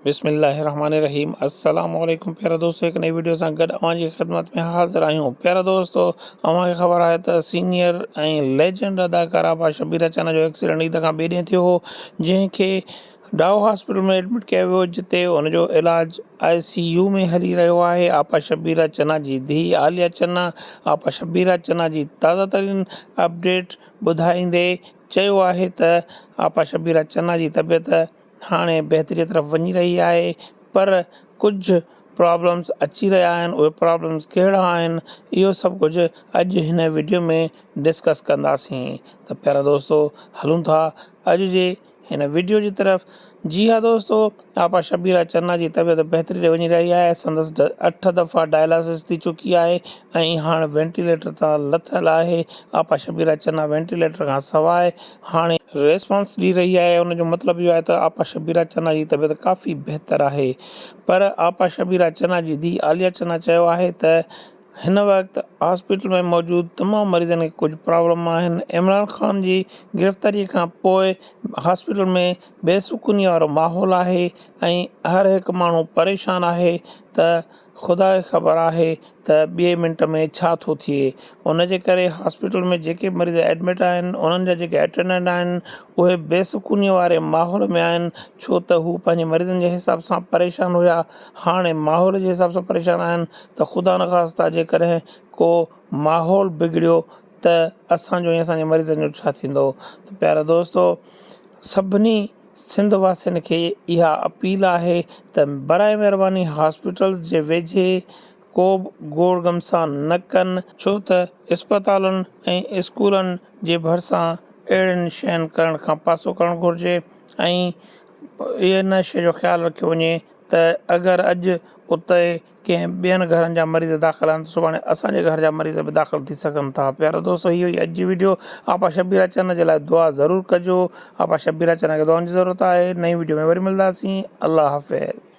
بسم الله الرحمن الرحيم السلام عليڪم پيارا دوستو هڪ نئين وڊيو سان گڏ اوهان جي خدمت ۾ حاضر آهيون پيارا دوستو اوهان کي خبر آهي ته سينيئر ۽ ليجنڊ اداڪار آپا شبير اچانا جو ايڪسيڊنٽ عيد کان ٻئي ڏينهن ٿيو هو جنهن کي ڊائو هاسپيٽل ۾ ايڊمٽ ڪيو ويو جتي ان جو علاج آء سي يو ۾ هلي رهيو آهي آپا شبيره چنا جي ڌيء عاليه چنا آپا شبيره چنا جي تازه ترين اپڊيٽ ٻڌائيندي چيو آهي ته آپا شبيره چنا جي طبيعت هاڻي بهتري طرف وڃي رهي آهي پر ڪجهه پرابلمس اچي رهيا آهن اهي پرابلمس ڪهڙا آهن اهو سڀ ڪجهه اڄ هن وڊيو ۾ ڊسڪس ڪنداسين ته پيارا دوستو هلون ٿا اڄ جي هن وڊيو جي طرف جي ها دوستو آپا شبيرا چنا جي طبيعت بهتري ڏي وڃي رهي آهي سندس اٺ دفعا ڊائلاسس ٿي چڪي آهي ۽ هاڻ وينٽيليٽر تان لٿل آهي آپا شبيرا چنا وينٽيليٽر کان سواء هاڻي ريسپانس ڏئي رهي آهي ان جو مطلب اهو آهي ته آپا شبيرا چنا جي طبيعت ڪافي بهتر آهي پر آپا شبيرا چنا جي ڌيء عاليه چنا چيو آهي ته هن وقت هاسپيٽل ۾ موجود تمام مريضن کي ڪجهه پرابلم آهن عمران خان جي گرفتاري کان پوء هاسپيٽل ۾ بي سڪوني وارو ماحول آهي ۽ هر هڪ ماڻهو پريشان آهي ته خدا کي خبر آهي ته ٻئي منٽ ۾ ڇا ٿو ٿئي ان جي ڪري هاسپيٽل ۾ جيڪي مريض ايڊمٽ آهن انهن جا جيڪي اٽينڊنٽ آهن اهي بي سڪوني واري ماحول ۾ آهن ڇو ته هو پنهنجي مريضن جي حساب سان پريشان هيا هاڻي ماحول جي حساب سان پريشان آهن ته خدا نخواسته جيڪڏهن ڪو ماحول بگڙيو ته اسان جو ۽ اسان جي مريضن جو ڇا ٿيندو ته پيارا دوستو سڀني سنڌ واسين کي اها اپيل آهي ته براء مهرباني هاسپيٽلز جي ويجهي ڪو به گوڙ گهمسان نه ڪن، ڇو ته اسپتالن ۽ اسڪولن جي ڀرسان اهڙين شين ڪرڻ کان پاسو ڪرڻ گهرجي ۽ ان شيء جو خيال رکيو وڃي ته اگر اڄ اتي ڪنهن ٻين گهرن جا مريض داخل آهن ته سڀاڻي اسان جي گهر جا مريض به داخل ٿي سگهن ٿا پيارا دوستو هي هئي اڄ جي وڊيو آپا شبيرا چنا جي لاء دعا ضرور ڪجو آپا شبيرا چنا کي دعائن جي ضرورت آهي نئين وڊيو ۾ وري ملداسين الله حافظ.